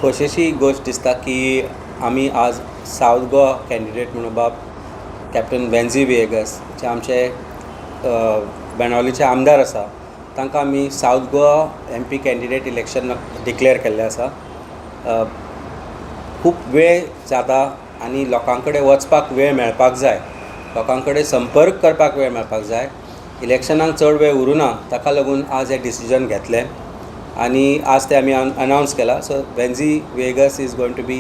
खोशेची गोश्ट दिसता की आमी आज सावथ गोवा कॅन्डिडेट म्हणून बाब कॅप्टन वेन्झी व्हिएगस, जे आमचे बेणावलीचे आमदार आसा, तांकां आमी South Goa MP candidate election declare केल्लें आसा. खूब वेळ जाता आनी लोकां कडेन वचपाक वेळ मेळपाक जाय, लोकां कडेन संपर्क करपाक वेळ मेळपाक जाय. इलेक्शनाक चड वेळ उरूना, ताका लागून आज हें डिसिजन घेतलें आनी आज तें आमी अनावन्स केलां. So Venzy Viegas is going to be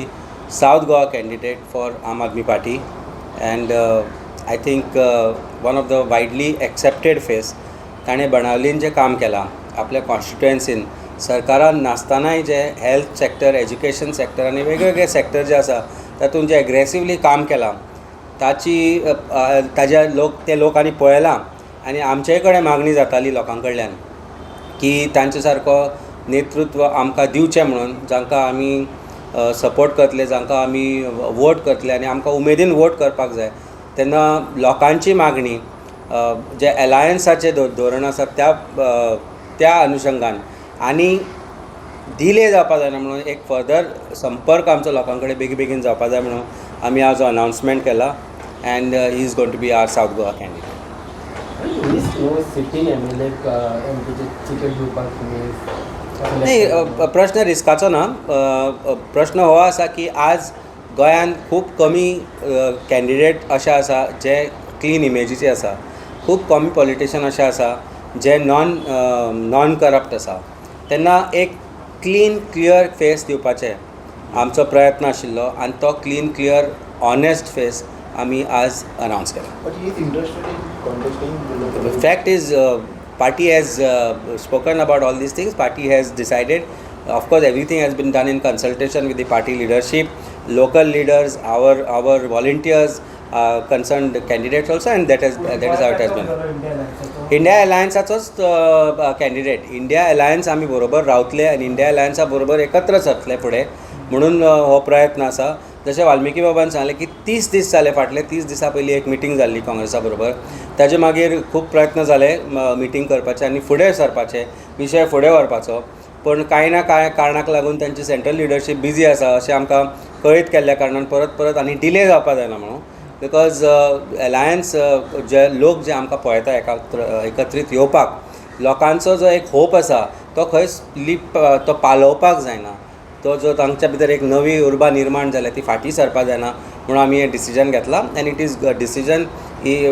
South Goa candidate for Aam Aadmi Party and I think one of the widely accepted face. ताणें बाणावलीन जें काम केलां, आपल्या कॉन्स्टिट्युएन्सीन सरकारान नासतनाय जे हेल्थ सॅक्टर, एज्युकेशन सॅक्टर आनी वेगवेगळे सॅक्टर जे आसा, तातूंत जें एग्रेसिवली काम केलां, ताची ताज्या लोक ते लोकांनी पळयलां आनी आमचेय कडेन मागणी जाताली लोकां कडल्यान की तांचे सारको नेतृत्व आमकां दिवचें म्हणून, जांकां आमी सपोर्ट करतले, जांकां आमी वोट करतले आनी आमकां उमेदीन वोट करपाक जाय. तेन्ना लोकांची मागणी, जे एलायन्साचें धोरण आसा, त्या अनुशंगान आनी डिले जावपा जायना म्हणून, एक फर्दर संपर्क आमचो लोकां कडेन बेगीन बेगीन जावपा जाय म्हणून आमी आज अनावन्समेंट केला and he is going to be our South Goa candidate. Risk न्हू, सिटींग एमएलए एमपीचे तिकेट दिवपाक तुमी? नाही, प्रश्न रिस्काचो ना. प्रश्न हो आसा की आज गोंयांत खूब कमी कॅन्डिडेट अशे आसा जे क्लीन इमेजीचे आसा. खूब कमी पॉलिटिशियन अशे आसा जे नॉन करप्ट आसा. तेन्ना एक क्लीन क्लियर फेस दिवपाचें आमचो प्रयत्न आशिल्लो आनी तो क्लीन, क्लियर, ऑनेस्ट फेस आमी आज अनावन्स केला. But he is interested in contesting the The fact is, party has spoken about all these things. Party has decided. Of course, everything has been done in consultation with the party leadership, local leaders, our volunteers, concerned candidates also, and that is how it has been. India अलायन्साचोच candidate. India alliance आमी बरोबर रावतले आनी India अलायन्सा बरोबर एकत्र सरतले फुडें म्हणून हो प्रयत्न आसा. जशें वाल्मिकी बाबान सांगलें की 30 दीस जाले, फाटले 30 दिसां पयलीं एक मिटींग जाल्ली काँग्रेसा बरोबर. ताजे मागीर खूब प्रयत्न जाले मिटींग करपाचे आनी फुडें सरपाचे, विशय फुडें व्हरपाचो, पूण कांय ना कांय कारणाक लागून तांची सेंट्रल लिडरशीप बिजी आसा अशें आमकां कळीत केल्ल्या कारणान परत परत आनी डिले जावपा जायना म्हणून, because alliance जे लोक जे आमकां पळयता, एकत्रीत येवपाक लोकांचो जो एक होप आसा, तो खंयच लिप तो पालोवपाक जायना. तो जो तांच्या भितर एक नवी उर्बा निर्माण जाल्या, ती फाटीं सरपाक जायना म्हणून आमी हें डिसिजन घेतलां and it is decision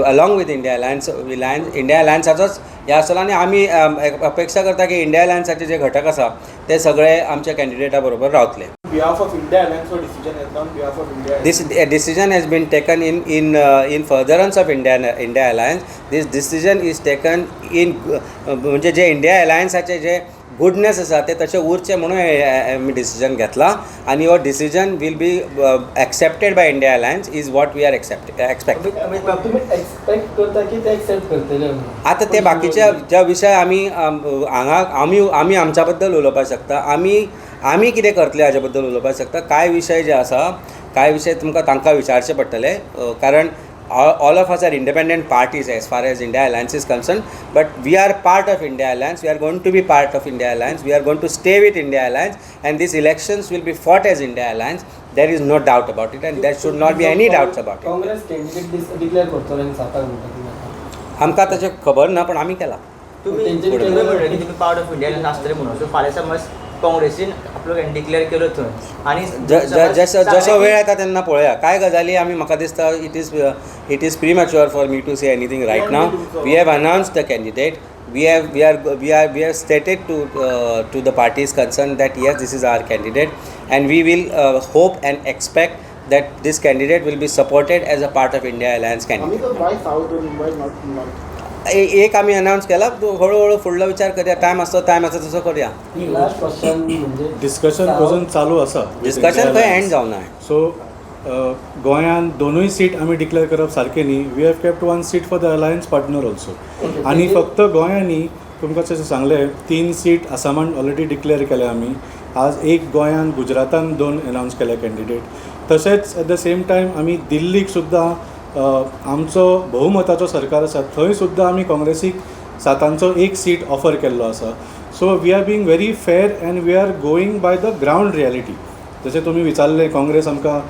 along with India Alliance. India अलायन्साचोच हें आसतलो आनी आमी अपेक्षा करता की इंडिया अलायन्साचे जे घटक आसा, ते सगळे आमच्या कॅन्डिडेटा बरोबर रावतले. Behalf of India Alliance or decision घेतला on behalf of India? This decision has been taken in furtherance of India Alliance. This decision is taken in म्हणजे जे इंडिया अलायन्साचे जे गुडनेस आसा, ते तशें उरचें म्हणून हे आमी डिसिजन घेतला आनी हो decision will be accepted by India Alliance is what we are expecting. तुम्ही एक्सपेक्ट करता की ते एक्सेप्ट करतले म्हणून? आतां ते बाकीचे ज्या विशय आमी हांगा आमी आमच्या बद्दल उलोवपाक शकता. आमी कितें करतले हाजे बद्दल उलोवपाक शकता. कांय विशय जे आसा, कांय विशय तुमकां तांकां विचारचे पडटले, कारण all of us are independent parties as far as India Alliance is concerned, but we are part of India Alliance. We are going to be part of India Alliance. We are going to stay with India Alliance and these elections will be fought as India Alliance. There is no doubt about it and there should not be any doubts about it. Congress candidate declare करतलो आनी साताक म्हणटा तुमी आतां. आमकां ताचें खबर ना, पण आमी केला. तुम्ही तेंच्यांनी तुम्ही केलं. म्हणले की तुम्ही पार्ट ऑफ इंडिया आसतले म्हणून. सो फाल्यां समज काँग्रेसीन आपलो डिक्लेअर केलो थंय आनी जसो जसो वेळ येता तेन्ना पळोवया. कांय गजाली आमी, म्हाका दिसता, it is premature for me to say anything right now. We have announced the candidate. We have stated to the parties concerned that yes, this is our candidate and we will hope and expect that this candidate will be supported as a part of India Alliance candidate. आमी why South and why not North? एक आमी अनावन्स केला. हळू हळू फुडलो विचार करया. Time आसतो, टायम आसा तसो करया. लास्ट क्वेश्चन म्हणजे डिस्कशन अजून चालू आसा. डिस्कशन खंय एंड जावना. सो गोंयांत दोनूय सीट आमी डिक्लेअर करप सारकें न्ही. We have kept one seat for the alliance partner also. आनी फक्त गोंयांत न्ही, तुमकां जशें सांगलें, तीन सीट आसामान ऑलरेडी डिक्लेअर केल्या आमी आज, एक गोंयांत, गुजरातान दोन अनावन्स केल्या कॅन्डिडेट. तशेंच एट the same time आमी दिल्लीक सुद्दां, आमचो बहुमताचो सरकार आसा, थंय सुद्दां आमी काँग्रेसीक सातांचो एक सीट ऑफर केल्लो आसा. So we are being very fair and we are going by the ground reality. जशें तुमी विचारलें काँग्रेस आमकां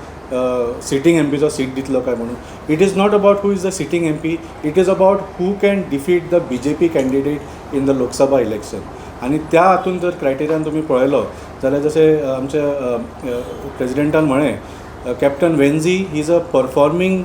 सिटींग एमपीचो सीट दितलो काय म्हणून, it is not about who is the sitting MP, it is about who can defeat the BJP candidate in the Lok Sabha election. आनी त्या हातून जर क्रायटेरियान तुमी पळयलो जाल्यार जशें आमच्या प्रेजिडेंटान म्हळें, Captain Venzy he is a performing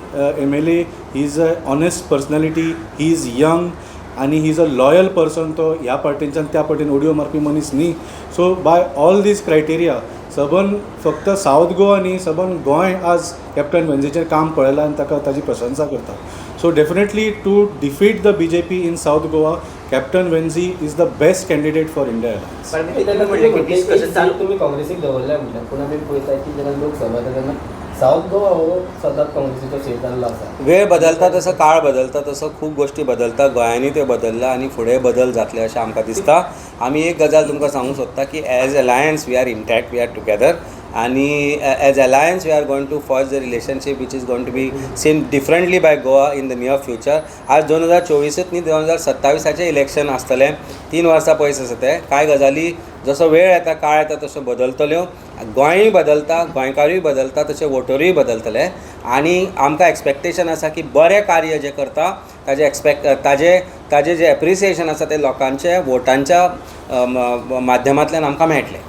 MLA, he is a honest personality, he is young आनी he is a loyal person. तो ह्या पार्टींच्यान त्या पार्टीन उडयो मारपी मनीस न्ही. So by all these criteria सबंद फक्त सावथ गोवा न्ही, सबंद गोंय आज कॅप्टन वेन्झीचें काम पळयलां आनी ताका ताजी प्रशंसा करता. So definitely to defeat the BJP in South Goa, Captain Venzy is the best candidate for India Alliance. पण मी तेन्ना म्हणलें की डिस्कशन चालू तुमी काँग्रेसीक दवरल्या म्हणल्यार, पूण आमी पळयता की जेन्ना लोकसभा जाता तेन्ना सावथ गोवा हो सदांच काँग्रेसीचो सीट जाल्लो आसा. वेळ बदलता तसो, काळ बदलता तसो खूब गोश्टी बदलता. गोंयांनी त्यो बदल्ला आनी फुडें बदल जातले अशें आमकां दिसता. आमी एक गजाल तुमकां सांगूंक सोदता की as alliance we are intact, we are together आनी as alliance we are going to forge the relationship which is going to be seen differently by Goa in the near future. आज 2024च न्ही, 2027चें इलेक्शन आसतलें, 3 वर्सां पयस आसा तें. कांय गजाली जसो वेळ येता, काळ येता तश्यो बदलतल्यो. गोंयूय बदलता, गोंयकारूय बदलता, तशे वोटरूय बदलतले आनी आमकां एक्सपेक्टेशन आसा की बरें कार्य जें करता ताजें एक्सपेक्ट ताजें ताजें जें एप्रिसिएशन आसा तें लोकांचे वोटांच्या माध्यमांतल्यान आमकां मेळटलें.